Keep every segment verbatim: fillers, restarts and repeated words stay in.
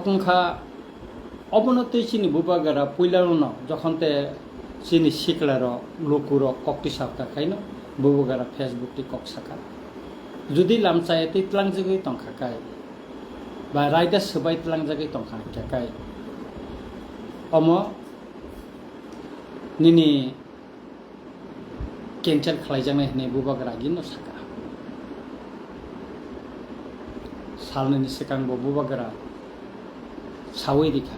Wngkha, obono twi chini bubagra puilano jokhon te chini siklarok, lukurok kok tisa kha khaino bubagra Facebook twi kok sakha. Jodi lamchaya twi tlangjagwi tongkha kai, ba raida swbai tlangjagwi tongkha khe kai, omo nini cancel khlaijaknai hwnwi bubagra agino saka. Salnwini swkang bo bubagra sawi rikha.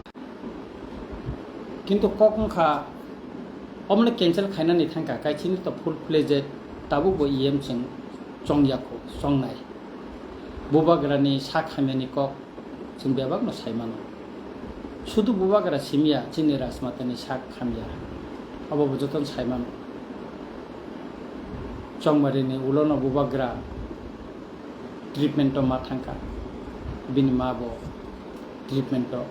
Kintu kok wngkha, omono cancel khainani thangkha, kaichini to full fledged tabuk bo E M chwng chongyakho, chongnai. Bubagrani sak hamyani kok chwng bebakno sai mano. Sudu bubagra simiya chini Rajmatani sak hamya, abo bo jotono sai mano. Chongmarini ulono bubagra treatment-o ma thangkha, bini ma bo treatment-o.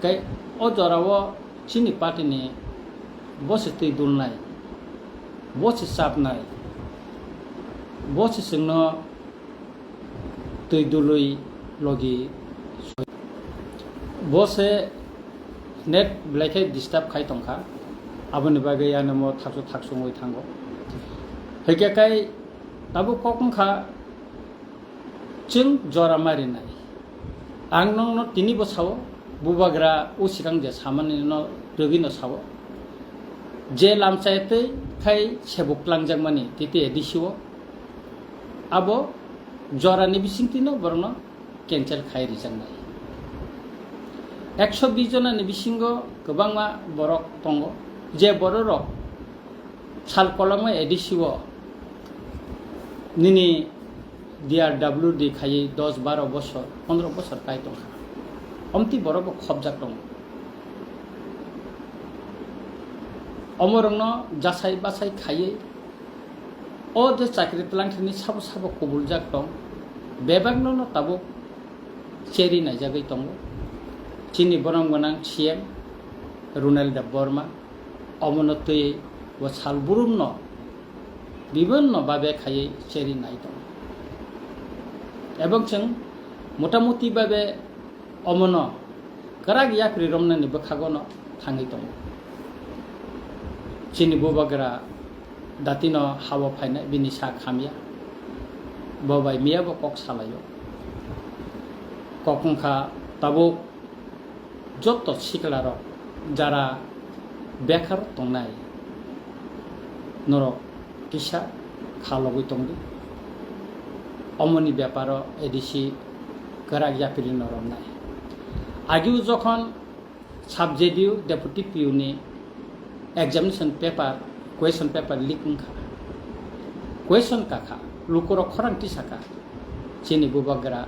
Tei o jorao chini party-ni bo se twi dulnai, bo se chapnai, bo se chwngno twi dului logi soi. Bo se net belai khe disturb khai tongkha, aboni bagwi ano mo thaksu thaksu wngwi thango. Hwnkhe kai tabuk kok wngkha, chwng jora marinai. Ang nokno tini bo sao, bubagra o swkang je samani no rwgwi no sao. Je lamchaya twi khai sebuk twlangjakmani titi A D C o, abo jorani bisingtwino borokno cancel khai rijaknai. Ekso bis jonani bisingo kwbangma borok tongo, je bororok sal kolokma A D C o nini D R W D khaiwi dos baro bosor, pondro bosor kai tongkha. Omtwi borok bo khopjak tongo. Omorokno jasai basai khaiwi o je chakri twlang thani sabo sabo kubuljak tong, bebakno no tabuk cheri naijagwi tongo. Chini borom gwnang C M Runal Debbarma omono twi bo sal burumno bibinno babe khaiwi cheri nai tongo. Ebong chwng motamuti babe omono kwrak yapri romnani bwkhagono thangwi tongo. Chini bubagra datino hao phainai bini sak hamya. Bo bai miya bo kok salaio. Kok wngkha tabuk joto siklarok jara bekar tongnai, norok kisa kha logwi tongdi. Omoni beparo A D C kwrak yapri no romnai. Agio jokhon sub J D U deputy P U ni examination paper, question paper leak wngkha. Question kakha, lukurok khorang tisakha, chini bubagra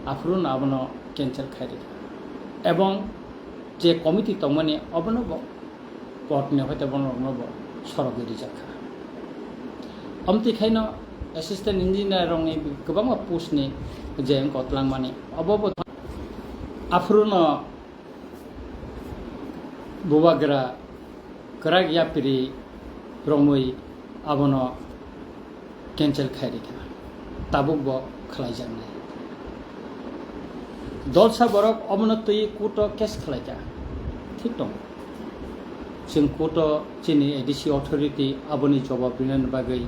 aphuru no abono cancel khai rikha. Ebong je committee tongmani obono bo court ni hoite bono rokno bo sorogwi rijak kha. Omtwi khaino assistant engineer rokni kwbangma post ni je wngkha twlangmani obo bo aphuru no bubagra kwrak yapri romwi abono cancel khai rikha, tabuk bo khlaijaknai. Dolsa borok omono twi court o case khlaikha, thik tongo. Chwng court o chini A D C authority aboni jobab rinani bagwi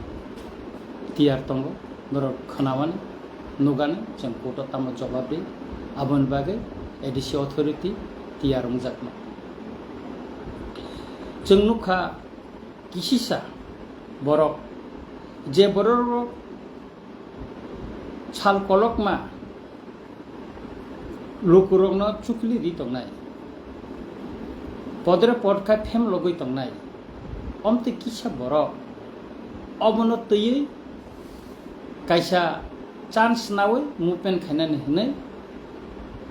tiyar tongo, norok khwnawani. Nugani chwng court o tamo jobab ri, aboni bagwi A D C authority tiyar wngjakma. Chwng nukha kisisa borok, je borok sal kolokma lukurokno chukli ri tongnai, podre pod khai phem logwi tongnai, omtwi kisa borok obono twiwi kaisa chance nawi movement khainani hwnwi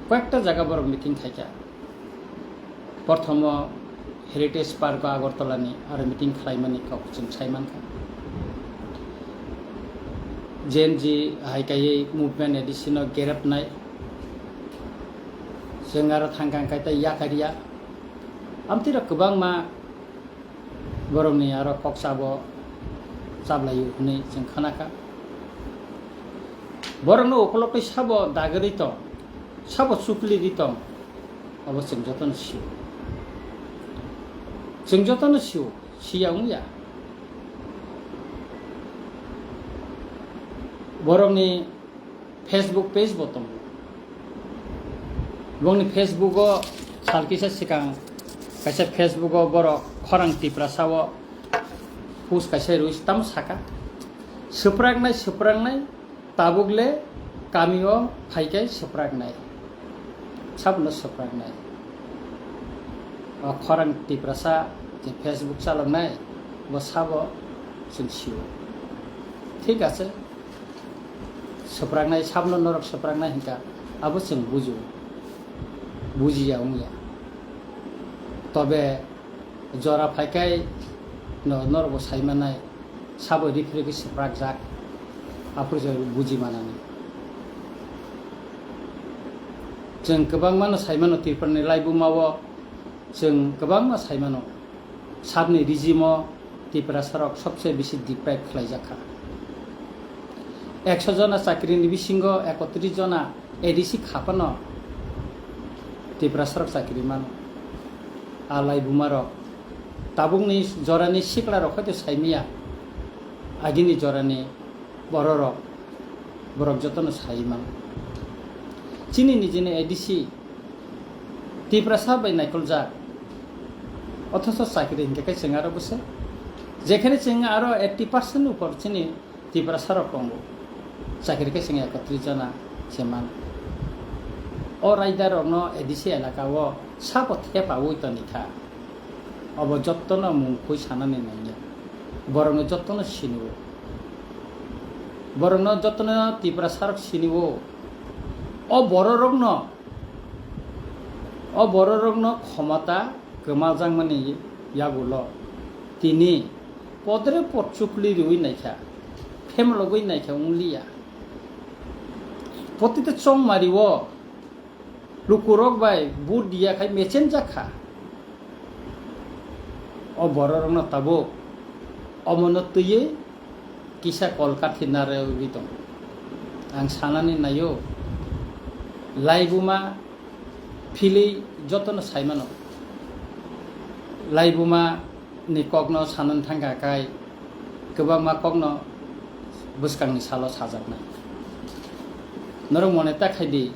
koyekta jaga borok meeting khaikha. Prothomo Heritage Park o Agartala ni aro meeting khlaimani kok chwng sai mankha. Gen Z hai kaiwi movement A D C no gerepnai, chwng aro thangkang kai tei yakariya. Amtwi rok kwbangma borokni aro kok sabo chablaio hwnwi chwng khanakha. Borokno ukologwi sabo dagwi tong, sabo chukli ri tong, abo chwng jotono sio. Chwng jotono sio, siya wngya. Borokni Facebook page bo tongo. Bongni Facebook o sal kisa swkang kaisa Facebook o borok khorang Tiprasa o post kaisa rwi tamo saka, "Swpraknai, swpraknai, tabuk le kami o phaikai swpraknai." Sabono swpraknai. O khorang Tiprasa je Facebook chaloknai, bo sabo chwng sio. Thik ache. Swpraknai, sabno norok swpraknai hinkha, abo chwng bujo, bujiya wngya. Tobe jora phaikai no, norokbo saimanai, sabo rifrigwi swprakjak, aphuru se buji manani. Chwng kwbangmano saimano, Tripurani laibumao chwng kwbangma saimano. Sabni regime-o Tiprasarok sobse bisi deprive khlaijakha. Ekso jona chakrini bisingo ekotris jona A D C khapano Tiprasarok chakri mano. A laibumarok tabukni jorani siklarok hoito saimaya, agini jorani bororok, borok jotono sai mano. Chini nijini A D C Tiprasa bai naikoljak, othoso chakri hinkhe khe chwng aro bwse, jekhene chwng aro eighty percent upor chini Tiprasarok tongo, chakri khe chwng ekotris jona se mano. O raidarokno A D C elaka o sabo thepaui tonikha. Obo jottono mungkhoi sanani nangya. Borokno jottono sinio. Borokno jottono Tiprasarok sinio. O bororokno, o bororokno khomota kwmajakmani yagulo tini podre pod chukli riui naikha, phemlogwi naikha wngliya. Protita chongmario lukurok bai vote diya khai mechenjak kha. O bororokno tabuk omono twiwi kisa kol kathi narwgwi tongo. Ang sanani naio, laibuma philwi jotono saimano. Laibuma ni kokno sanani thangkha khai kwbangma kokno bwskangni salo sajaknai. Norok mone ta khai di,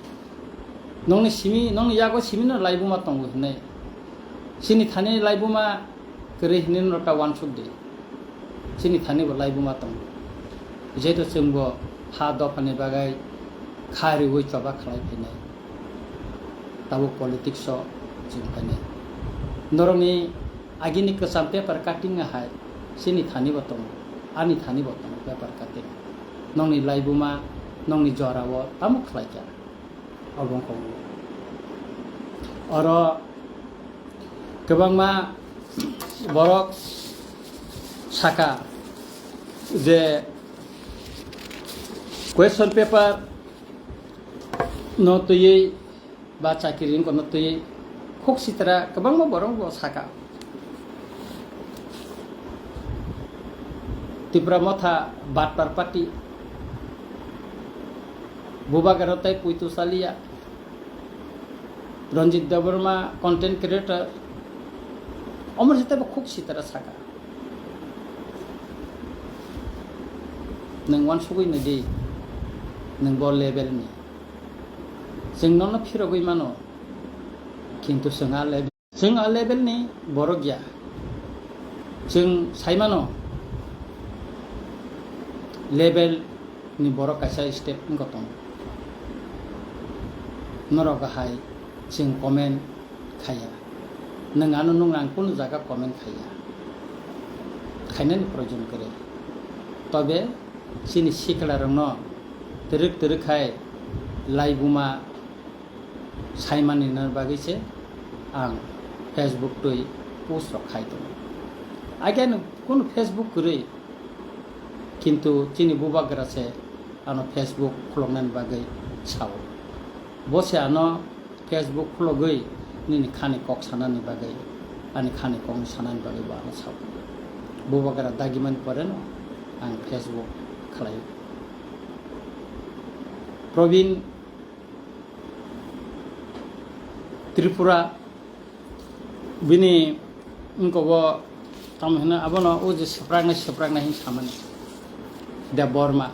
nongni simi, nongni yago simino laibuma tongo hinwi. Chini thani laibuma kwrwi hinwi norok ta uansuk di. Chini thani bo laibuma tongo. Jehetu chwngbo ha dophani bagwi kha riui choba khlai phainai. Tabuk politics o chwng phainai. Norokni agini kwcham paper cutting hai chini thani bo tongo, ani thani bo tongo paper cutting. Nongni laibuma, nongni jorao tamo khlaikha? Obo wngkha oro kwbangma borok saka je question paper no twiwi ba chakiri wngkha no twiwi khuk sitra kwbangma borok bo saka. Tipra Motha batpar party, Bubagra tai puitu salia, Ranjit Debbarma content creator, omor jete bo khuk sitra saka. Nwng uansugwi nai di, nwng bo level ni. Chwng nono phirogwi mano, kintu chwng a level, chwng a level ni borok ya. Chwng sai mano, level ni borok kaisa step wngkha tongo. Norok hai chwng comment khaiya. Nwng ano nung ang kunu jaga comment khaiya. Khainani proyojon kwrwi. Tobe chini sikla rokno twrwk twrwk khai laibuma saimani na bagwi se ang Facebook twi post rok khai tongo. Again kunu Facebook kwrwi, kintu chini bubagra se ano Facebook khuloknani bagwi sao. Bo se ano Facebook khulogwi nini khani kok sanani bagwi, ani khani kokno sanani bagwi bo ano sao. Bubagra dagimani poreno ang Facebook khlai. Probin Tripura bini wngkogo tamo hino abono o je swpraknai swpraknai hin samani Debbarma.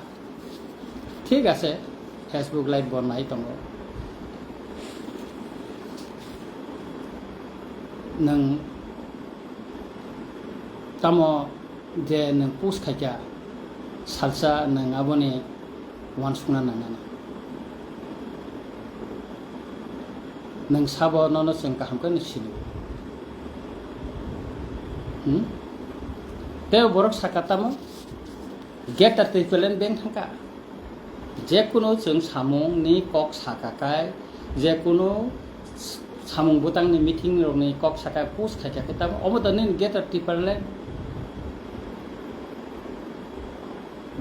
Thik ase, Facebook live bo nai tongo. Nwng tamo je nwng post khaikha, salsa nwng aboni uansukna nangnai. Nwng sabo nono chwng kaham khe no sini. Hmm? Tei borok saka tamo? Greater Tipraland beng thangkha. Jekunu chwng samungni kok saka kai, jekunu samung bwtangni meeting rokni kok saka post khaikha khe tamo obo da nini Greater Tipraland?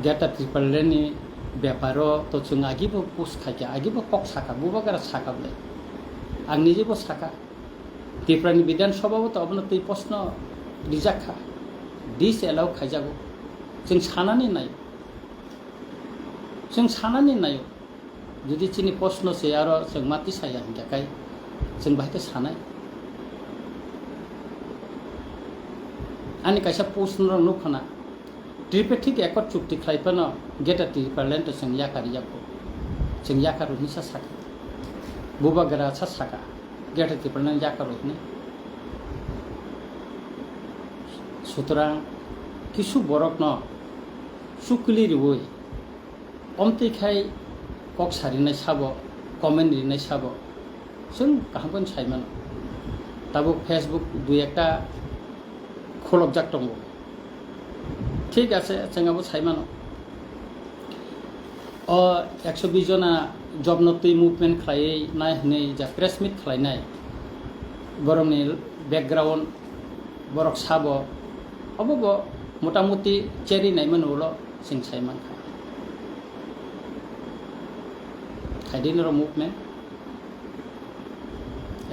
Greater Tipraland ni beparo to chwng agibo post khaikha, agibo kok saka, bubagra saka bwle. Ang nijibo saka. Tripura ni Bidhan Sabha bo to abono twi proshno rijak kha. Disallow khaijago. Chwng sanani naio. Chwng sanani naio. Jodi chini proshno se aro chwng ma tisaya hinkha kai chwng bahai khe sanai. Ani kaisa post no nukha na, Tripartite Accord chukti khlai phano Greater Tipraland to chwng yakar yago. Chwng yakar hinsa saka. Bubagra sa saka. Greater Tipraland yakar hinwi. Sutrang kisu borok no chukli riwi omtwi khai kok sarinai sabo, comment rinai sabo, chwng kaham khe sai mano. Tabuk Facebook dui ekta khulokjak tongo. Thik ase, chwng abo sai mano. O ekso bis jona job no twi movement khlaiwi nai hwnwi ja press meet khlainai borokni background, borok sabo, obo bo motamuti cherry naimani ulo chwng sai mankha. Khaidi norok movement,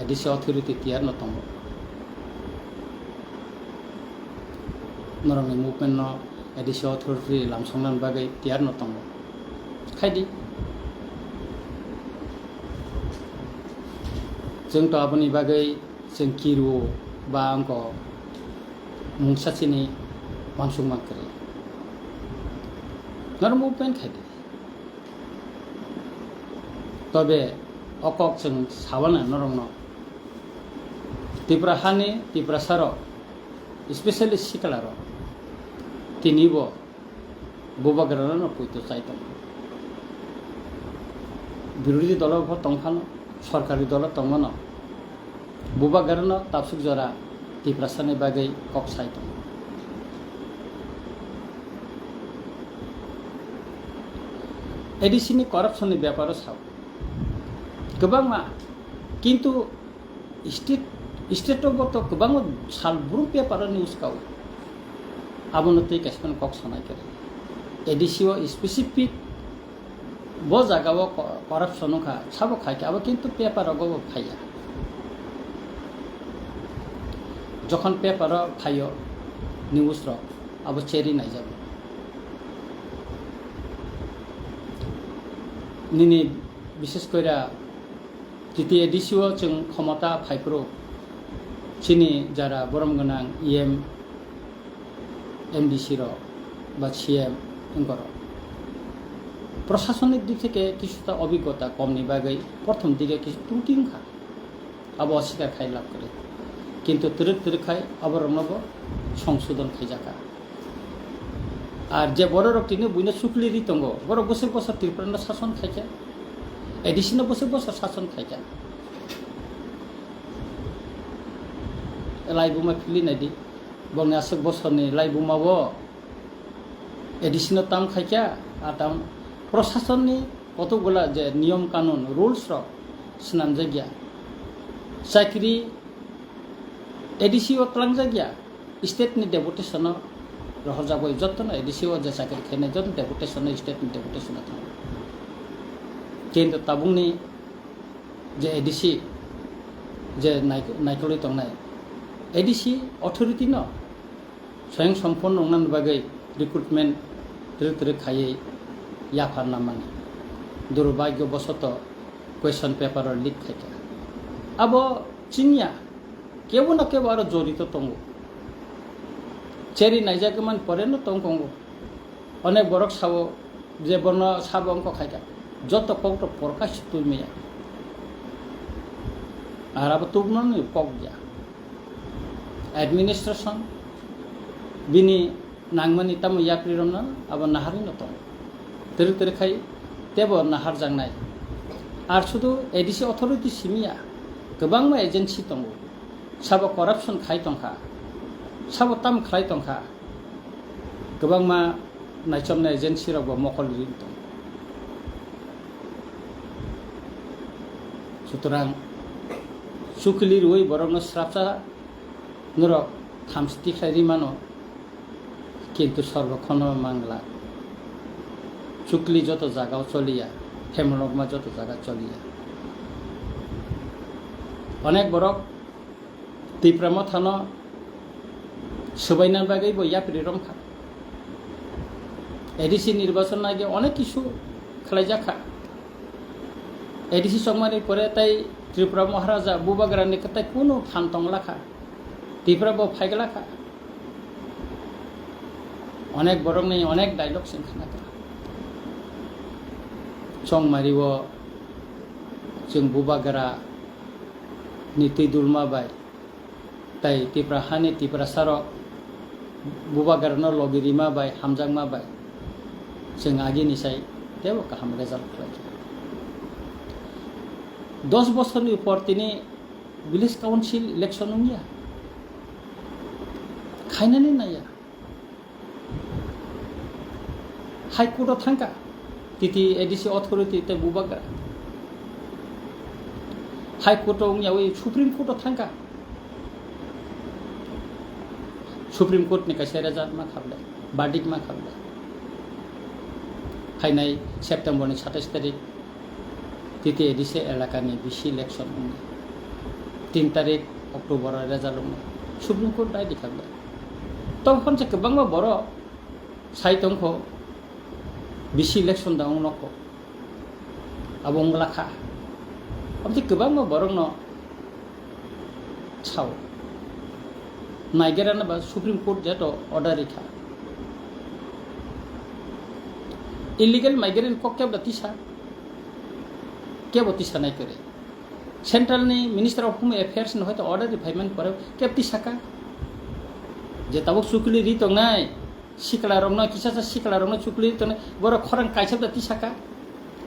A D C authority tiyar no tongo. Norokni movement no A D C authority lamsoknani bagwi tiyar no tongo. Khaidi. Chwng to aboni bagwi chwng kiru ba wngkok mungsa chini uansukma kwrwi. Norok movement khaidi. Tobe o kok chwng sawana norokno. Tripura hani Tiprasa rok, especially sikla rok, tini bo bubagrano no puito chai tongo. Birodhi dolo bo tong phano, sorkari dolo tongmano. Bubagrano tabsuk jora Tiprasani bagwi kok sai tongo. A D C ni corruption ni beparo sao. Kwbangma, kintu state, state o bo to kwbangma sal brum paper o news kao. Abono twi kaisa kok sanai khe. A D C o specific bo jaga o co-, corruption wngkha, sabo khai khe, abo kintu paper rogo bo phaiya. Jokhon paper o phaio news rok, abo cherry naijago. Nini bishes koira jiti A D C o chwng khomota phaiphuru chini jara borom gwnang E M, M D C rok ba C M wngkorok. Prosasonik dik theke kisuta obiggota komni bagwi prothom dige kisu tuti wngkha. Abo oswikar khai lab kwrwi. Kintu twrwk twrwk khai aborokno bo songsodon khaijakha. Ar je bororok tini buino chukli ri tongo, borok bwswk bosor Tripura no sason khaikha, A D C no bwswk bosor sason khaikha. Laibuma phili naidi, bongni aswk bosorni laibuma bo A D C no tam khaikha, a tam prosasonni kotokgola je niyom kanun, rules rok swnamjakya. Chakri A D C o twlangjakya, state ni deputation o rohorjak bai jotto no A D C o je chakri khainai jotto deputation o state ni deputation o thango. Kintu tabukni je A D C je naik-, naikolwi tongnai, A D C authority no Swayang sompurno wngnani bagwi recruitment twrwk twrwk khaiwi yapharna mani. Durbhagyo bosoto question paper o leak khaikha. Abo chiniya, kebo na kebo aro jorito tongo. Cheri naijak man pore no tong kongo. Onek borok sao je borno sabo wngkha khaikha. Joto kok to porkha si twi maya. Ar abo tubunani kok ya. Administration bini nangmani tamo yapri romno abo naharino tongo. Twrwk twrwk khai tebo naharjaknai. Ar sudu A D C authority simiya, kwbangma agency tongo. Sabo corruption khai tongkha, sabo tam khlai tongkha, kwbangma naichomnai agency rokbo mokol ri tong. Sutorang chukli rwi borokno srapsa norok thamchi tikhlai ri mano, kintu sorbo khono mangla. Chukli joto jagao choliya, phemlokma joto jaga choliya. Onek borok Tipra Mothano swbaina bagwi bo yapri romkha. A D C nirbachon nage onek kisu khlaijakha. A D C chongmani pore tai Tripura Maharaja Bubagrani kwtai kunu phan tonglakha. Tipra bo phaiglakha. Onek borokni onek dialogue chwng khnakha. Chongmario chwng Bubagra ni twi dulma bai tai Tipra hani Tiprasarok Bubagrano logi rima bai, hamjakma bai chwng agini sai teibo kaham result khlaikha. Dos bosorni upor tini village council election wngya. Khainani naiya. High Court o thangkha, T T A D C authority tei Bubagra. High Court o wngyawi Supreme Court o thangkha. Supreme Court ni kaisa result ma khablai, verdict ma khablai. Phainai September ni satais tarik T T A D C elakani B C election wngya. Tin tarik October o result wngya. Supreme Court dai di khablai. Tong phone se kwbangma borok sai tongkho, B C election da wng nokho. Abo wng lakha. Abo tei kwbangma borokno sao. Naigerana ba Supreme Court jeto order rikha. Illegal migrant kok kebo da tisa? Kebo tisa nai kore. Central ni Minister of Home Affairs ni hoito order ri phaimani pore kebo tisaka. Je tabuk chukli ri tongnai, sikla rokno, kisa sa sikla rokno chukli ri tongnai, borok khorang kaisa da tisaka.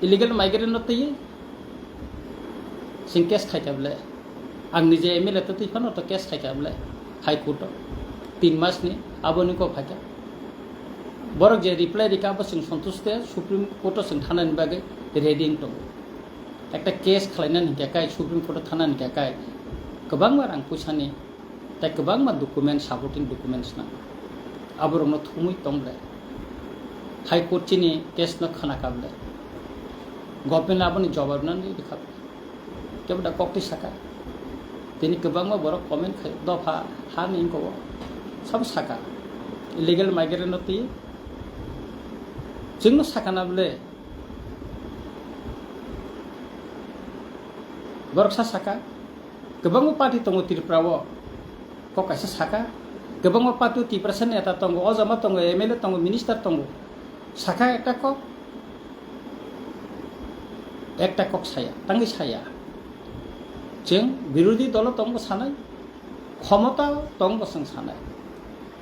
Illegal migrant no twi sing case khaikha bole. Ang nije M L A to twi phano to case khaikha bole. High Court o. Tin mas ni aboni kok phaikha. Borok je reply rikha abo sing santush te Supreme Court o sing thanani bagwi ready wng tongo. Ekta case khlainani hinkhe kai Supreme Court o thanani hinkhe kai kwbangma rang puisani tei kwbangma document, supporting documents nango. Aborokno thumwi tong ble. High Court chini case no khna kha ble. Government aboni jawab nani rikha ble. Kebo da kok twi saka. Tini kwbangma borok comment khai dopha ha ni wngkha o. Sabo saka. Illegal migrant no twi chwngno sakana ble. Borok sa saka, kwbangma party tongo Tripura o, kok kaisa saka, kwbangma party o Tiprasa neta tongo, ojama tongo, M L A tongo, minister tongo, saka ekta kok, ekta kok saya, tangwi saya. Chwng birodhi dolo tongo sanai, khomota tong bo chwng sanai,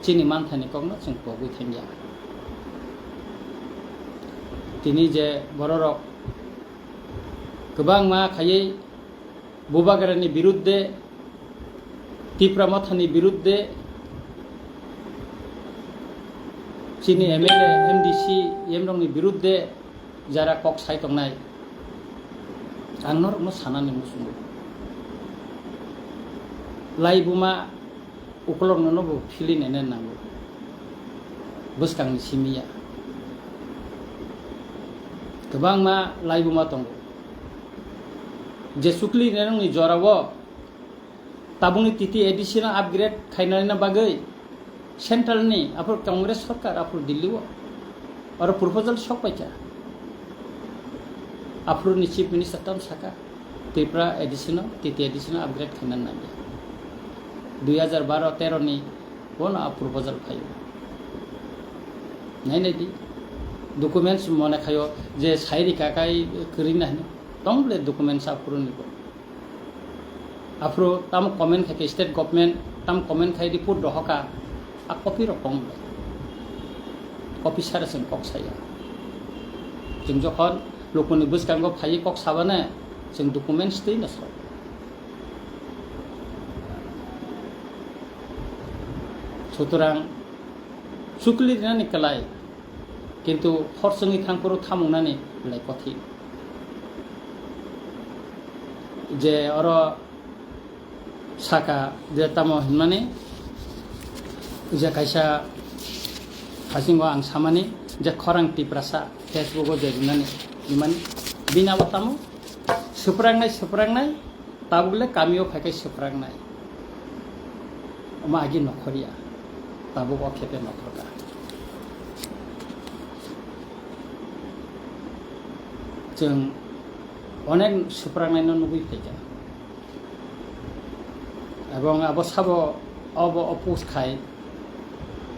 chini manthani kokno chwng pogwi thangya. Tini je bororok kwbangma khaiwi Bubagrani birudde, Tipra Mothani birudde, chini M L A, M D C, M rokni birudde, jara kok sai tongnai, ang norokno sanani muchungo. Laibuma ukolokno no bo philwi naina nango. Bwskangni simi ya. Kwbangma laibuma tongo. Je chukli nainani jorao tabukni T T A D C no upgrade khainani bagwi central ni aphuru Congress sorkar aphuru Delhi o oro proposal sok paikha. Aphuru ni Chief Minister tam saka, Tripura edition o, T T edition o upgrade khaina nangya. Dui hajar baro tero ni bono a proposal phaio. Nai nai di. Documents mone khaio je sai rika kai kwrwi na hino. Tong bole documents aphuru ni bo. Aphuru tamo comment khai ke state government, tamo comment khai report rohoka. A copy rok tong bole. Copy sara chwng kok saya. Chwng jokhon lukuni bwskango phaiwi kok sabane chwng documents twi no sok. Sutorang chukli rinani kwlai, kintu hor chwngwi thangphuru thamungnani belai kothin. Je oro saka je tamo hinmani, je kaisa hasingo ang samani je khorang Tiprasa Facebook o je rinani hinmani, bini abo tamo swprangnai, swprangnai, tabuk le kamio phai khe swprangnai. Omo agi nokhorya, tabuk o khepe nokhorka. Chwng onek swprangnai no nugwi phaikha. Ebong abo sabo obo oppose khai,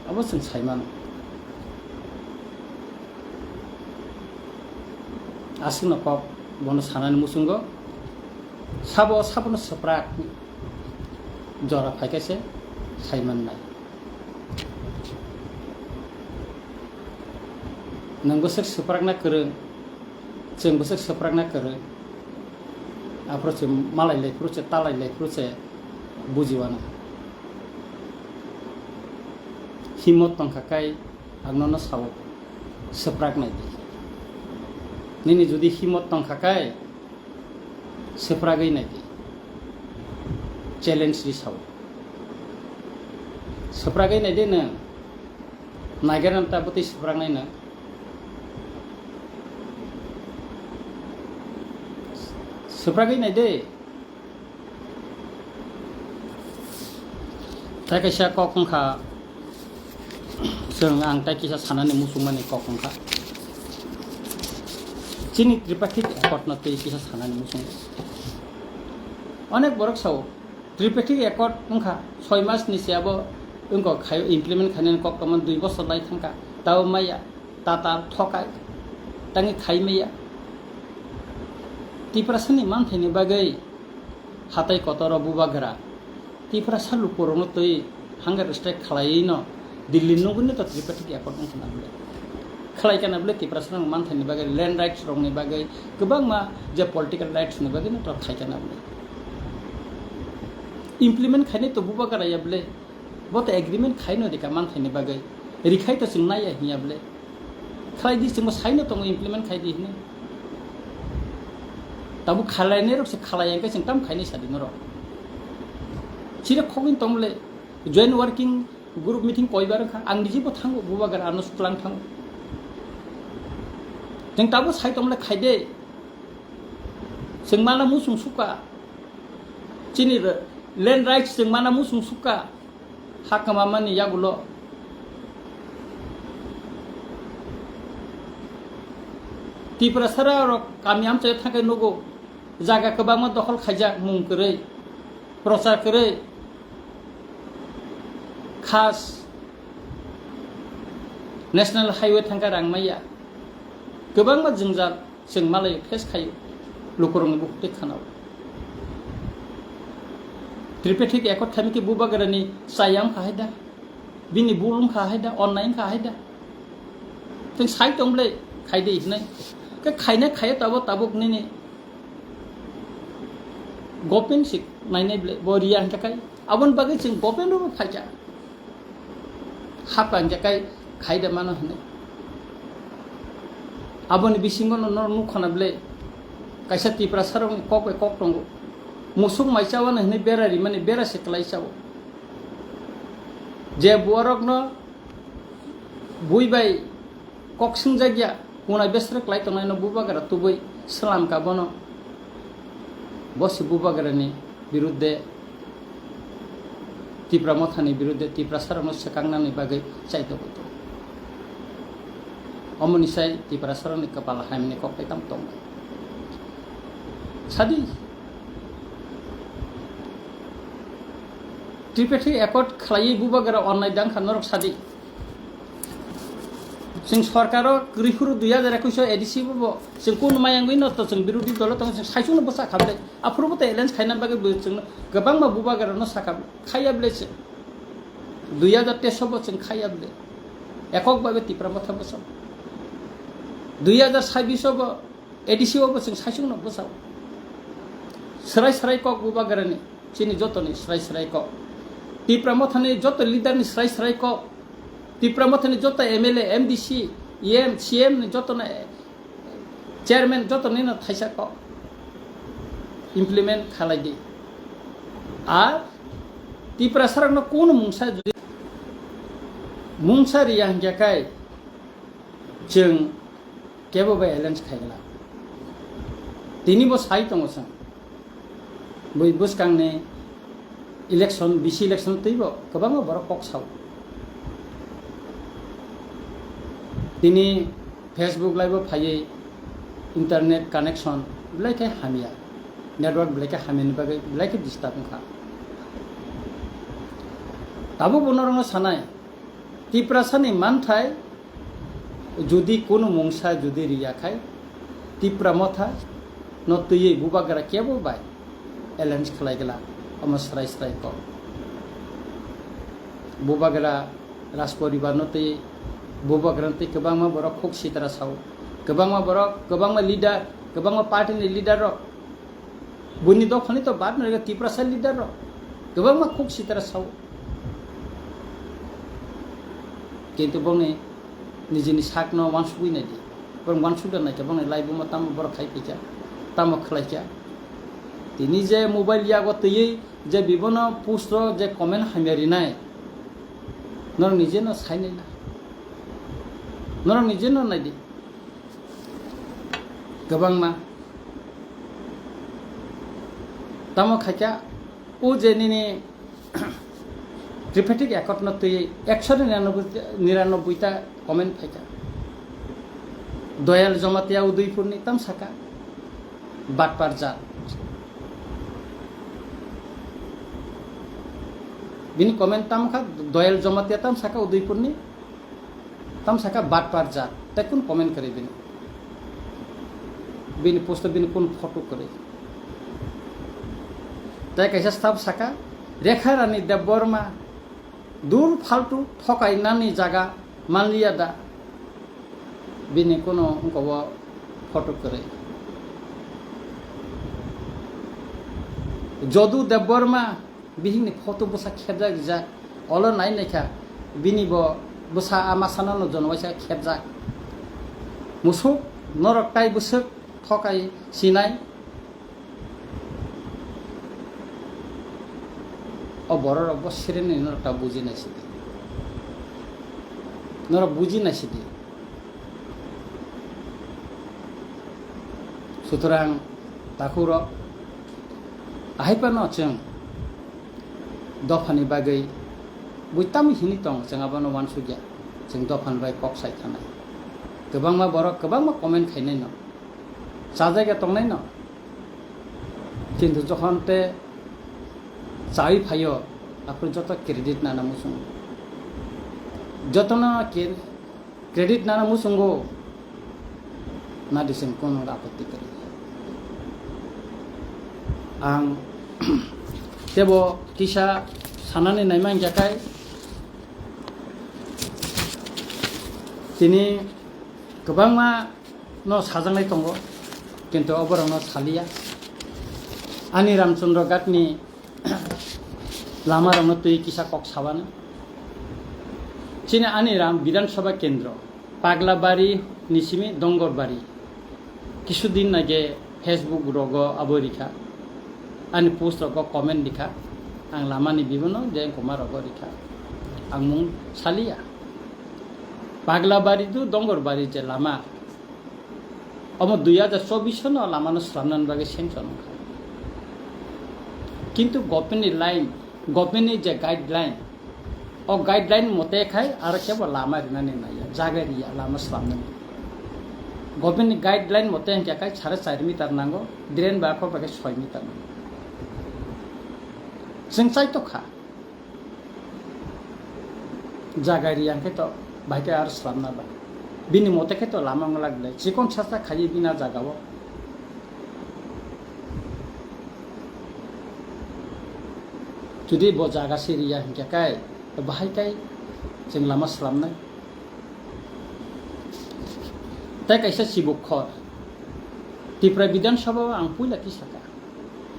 abo chwng sai mano. Aswkno kok bono sanani muchungo, sabo sabono swprak jora phaikha se sai mannai. Nwng bwswk swprakna kwrwng, chwng bwswk swprakna kwrwng, aphuru chwng malai lai phuru se, talai lai phuru se bujiwano. Himot tongkha kai ang nono sao, swprak nai di. Nini jodi himot tongkha kai, swpragwi nai di. Challenge di sao. Swpragwi nai di nwng. Naigerna ta bwtwi swprak nai nwng. Swpragwi nai di. Tai kaisa kok wngkha, chwng ang tai kisa sanani muchungmani kok wngkha. Chini Tripartite Accord no tei kisa sanani muchungo. Onek borok sao, Tripartite Accord wngkha, soi mas ni se abo wngkha khai implement khainani kok tongmani dui bosor lai thangkha. Tao maya, tatal thokai, tangi khai maya. Tiprasani manthaini bagwi hatai kotoro bubagra Tiprasa lukurokno twi hunger strike khlaiwi no Delhi nugwino to Tripartite Accord wngkha na bwle. Khlai kana bwle Tiprasa rok manthaini bagwi, land rights rokni bagwi, kwbangma je political rights ni bagwi no to khai kana bwle. Implement khainai to bubagra ya bwle. Bo to agreement khaino rika manthaini bagwi. Rikhai to chwng naiya hinya bwle. Khlai di, chwngbo saino tongo implement khai di hinwi. Tabuk khlainai rok se khlai ya, hwnkhe chwng tam khainai sadi norok. Chire khogwin tong le, joint working group meeting koibar wngkha, ang nijibo thango, bubagra ano suklang thango. Chwng tabuk sai tong le khai de. Chwng mana muchung sukha. Chini re-, land rights chwng mana muchung sukha. Ha kwmamani yagulo Tiprasarok kami amchaio thangkhe nugo, jaga kwbangma dokhol khaijak mung kwrwi, prochar kwrwi, khas National Highway thangkhe rang maya, kwbangma jwngjal. Chwng malai face khaio, lukurokni bukhuk tei khanao. Tripartite Accord khaimikhe bubagrani chaya wngkha hai da, bini bul wngkha hai da, onnai wngkha hai da. Chwng sai tong bwle khai de hinai. Khe khainai khaio tabuk tabuk nini government se nainai bwle, bo riya hwnkhe kai. Aboni bagwi chwng government rokbo phaikha. Hapla hwnkhe kai khai de mano hinwi. Aboni bisingo no norok nukha na bwle, kaisa Tiprasarokni kok bai kok tongo. Musuk mai chawano hinwi bera rimani bera se kwlai chao. Je buarokno bui bai kok swngjak ya, kunai besrek lai tongnaino bubagra tubui slam ka bono. Bo se bubagrani birudde, Tipra mothani birudde, Tiprasarokno swkangnani bagwi chaitogo to. Omoni sai Tiprasarokni kwpal hamyani kok tei tamo tongo. Sadi, Tripartite accord khlaiwi bubagra onnai dang kha norok sadi. Chwng sorkaro kwrwi phuru dui hajar ekush o A D C bo bo chwng kunu mayangwi no to chwng birodhi dolo tongo, chwng saichung no bwsa kha bwle. Aphuru bo to alliance khaina bagwi bo chwng kwbangma bubagra no sakha khaiya bwle chwng. Dui hajar teis o bo chwng khaiya bwle. Ekok bhabe Tipra Motha bwsa. Dui hajar sabis o bo A D C o bo chwng saichung no bwsa. Swrai swrai kok bubagrani. Chini jotoni swrai swrai kok. Tipra Mothani joto leader ni swrai swrai kok. Tipra Mothani joto M L A, M D C, E M, C M ni joto na chairman joto ni no thaisa kok. Implement khalai di. Ar Tiprasa rok no kuno mungsa jodi mungsa riya hingya kai chwng kebo bai alliance khaigwla. Tini bo sai tongo chwng. Bui bwskangni election, bisi election twibo kwbangma borok kok sao. Tini Facebook live o phaiwi internet connection belai khe hamya, network belai khe hamyani bagwi belai khe disturb wngkha. Tabuk bo norokno sanai, Tiprasani manthai jodi kunu mungsa jodi riya khai, Tipra Motha no twiwi bubagra kebo bai alliance khlai gla, omo srai srai kok. Bubagra Rajporibar no twi, bubagra no twi kwbangma borok khuk sitra sao, kwbangma borok, kwbangma leader, kwbangma party ni leader rok Buini dophani to bad no rega Tiprasa leader rok. Kwbangma khuk sitra sao. Kintu bongni nijini sakno wansugwi naidi. Borok wansukda naikha bongni laibuma tamo borok khai phaikha, tamo khlaikha. Tini je mobile yago twiwi je bibono post o je comment hamya rinai. Norok nije no sai naina. Norok nije no naidi. Kwbangma. Tamo khaikha, o je nini Tripartite Accord no twi ekshoni niranoboi, niranoboi ta comment phaikha. Doyal Jamatia Udaipurni tam saka, batpar jat. Bini comment tam kha, Doyal Jamatia tam saka Udaipurni. Tam saka batpar jat. Tei kun comment kwrwi bini? Bini post o bini kun photo kwrwi? Tei kaisa staff saka, Rekha Rani Debbarma, dur faltu thokai nani jaga manliya da? Bini kuno wngkha o photo kwrwi? Jodu Debbarma, bihikni photo bwsa khepjak rijak, olo nai naikha, bini bo bwsa ama sanano jono waisa khepjak. Musuk, norok tai bwswk thokai sinai, o bororok bo sirinai norok ta buji naisidi. Norok buji naisidi. Sutorang takhurok, ahai phano chwng dophani bagwi bui tamo hini tong, chwng abono uansukya, chwng dophani bai kok sai thanai. Kwbangma borok kwbangma comment khainai no, chajagya tongnai no, kintu jokhon te chawi phaio, aphuru joto credit nana muchungo, jotono ke-, credit nana muchungo, nadi chwng kono apotti kwrwi. Ang tebo kisa sanani naima hingkha khai, tini kwbangma no sajaknai tongo, kintu oborokno saliya. Ani Ramchandra Ghatni lamarokno twi kisa kok sabani. Chini Ani Ram Bidhan Sabha Kendro, Paglabari ni simi Dongorbari. Kisu din nage Facebook rogo abo rikha. Ani post rogo comment rikha. Ang lamani bibono je koma rogo rikha. Ang mung saliya. Paglabari tu Dongorbari je lama. Omo dui hajar chobbish no lama no slamnani bagwi sanction wngkha. Kintu government ni line, government ni je guideline, o guideline mote khai aro kebo lama rinani naiya, jaga riya lama slamnani. Government ni guideline mote hingkhe khai sare char meter nango, drain ba khor ba khe soi meter nango. Chwng chaitokha. Jaga riya hwnkhe to bahai khe aro slamna ba. Bini mote khe to lama wngla glai. Chikon sasa khaiwi bini a jaga o. Jodi bo jaga se riya hwnkhe kai, to bahai kai chwng lama slamnai. Tei kaisa chibuk khor. Tripura Bidhan Sabha o ang puila tisaka.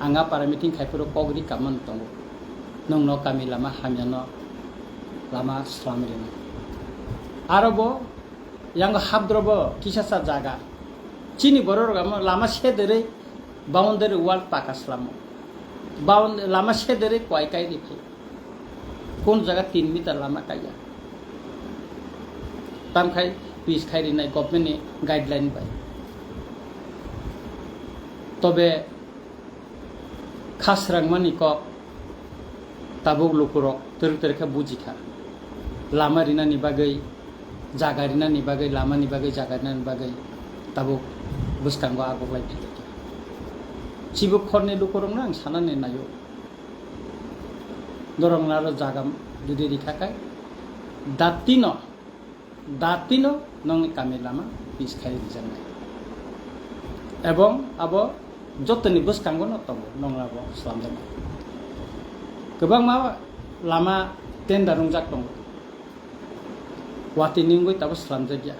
Ang a para meeting khai phuru kok ri kamani tongo. Nwng no kami lama hamya no lama slam rina. Aro bo yang habdro bo kisa sa jaga. Chini borok rok amo lama sederwi boundary wall paka slamo. Bound-, lama sederwi kwai kai ri phai. Kun jaga tin meter lama kaiya. Tamkhai pis khai rinai government ni guideline bai. Tobe khasrang mani kok tabuk lukurok twrwk twrwk khe bujikha. Lama rinani bagwi, jaga rinani bagwi, lamani bagwi, jaga rinani bagwi tabuk bwskango agoklai phaikha. Chibuk khorni lukurokno ang sanani naio. Norokno aro jaga jodi rikha khe, datino, datino nongni kami lama pis khai rijaknai. Ebong abo jotoni bwskango no tongo, nongno abo slamjaknai. Kwbangma lama tender wngjak tongo. Watwi ni wngwi tabuk slamjakya.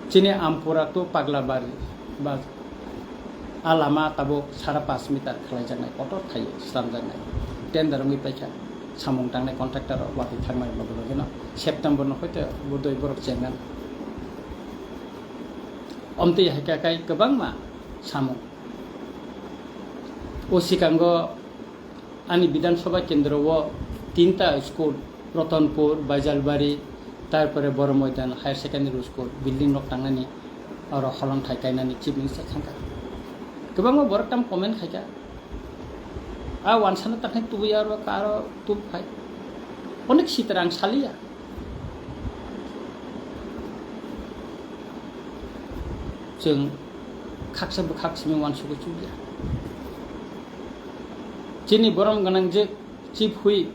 Chini Ampura to Paglabari ba a lama tabuk sara pash meter khlaijaknai, kotor thaiwi slamjaknai. Tender wngwi paikha, samung tangnai contractor rok watwi thangmani loge loge no September no hoite bodoi borok chengan. Omtwi hai kha kai kwbangma samung. O sikango Ani Bidhan Sabha kendro o tinta school, Ratanpur, Baijalbari, tarpore Boro Moidan Higher Secondary School building rok tangnani, oro holong thai kainani Chief Minister thangkha. Kwbangma borok tam comment khaikha. A wansana takhai tubui aro karo tub khai. Onek sitra ang saliya. Chwng khaksa bwkhak simi wansugwi chukya. Chini borom gwnang je Chief Whip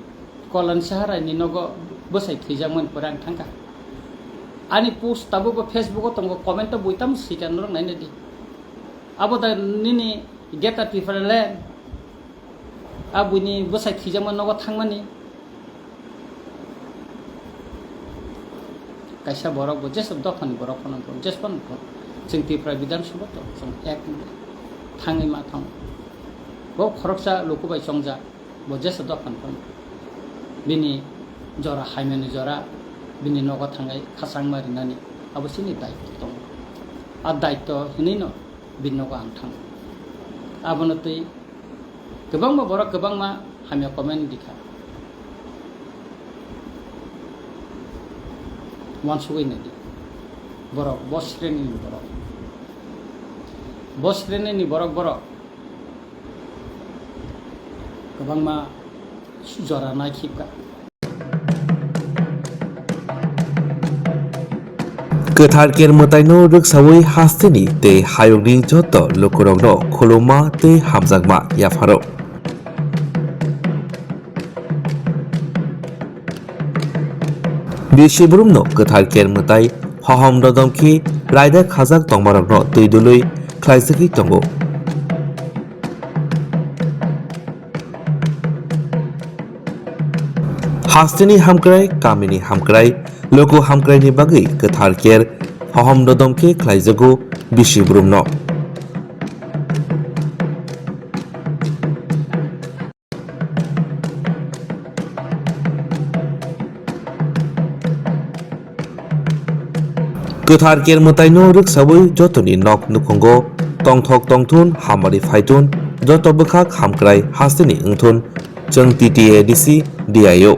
Kolan Saharai ni nogo bwsai thwijakmani pore ang thangkha. Ani post tabukbo Facebook o tongo, comment o buitamo sika norok nainai di. Abo da nini Greater Tipraland, a buini bwsai thwijakma nogo thangmani. Kaisa borok bo jesa dophani borok phano bo jesa phano bo. Chwng Tripura Bidhan Sabha to chwng ek thangwi ma thang. Bo khoroksa luku bai chongjak, bo jesa dophani phano. Bini jora haimani jora, bini nogo thangai khachangma rinani abo chini daitw tongo. A daitw hinwi no bini nogo ang thang. Abono twi kwbangma borok kwbangma hamya comment rikha. Wansugwi naidi. Borok, bo sreni ni borok. Bo sreni ni borok borok. Kwbangma jora naikhibkha. Kwthar Ker Mwtaino rwksawi hasteni tei hayungni joto lukurokno khulumma tei hamjakma yapharo. Bisi burumno Kwthar Ker Mwtai hohom dodom khe raida khajak tongmarokno twi dului khlaijagwi tongo. Hasteni hamkrai, kamini hamkrai, luku hamkraini bagwi Kwthar Ker hohom dodom khe khlaijago bisi burumno. Kwthar Ker Mwtaino rwksawi jotoni nok nukhungo tongthok tongthun, hamari phaithun, joto bwkhak hamkrai hasteni wngthun, chwng T T A D C D I O.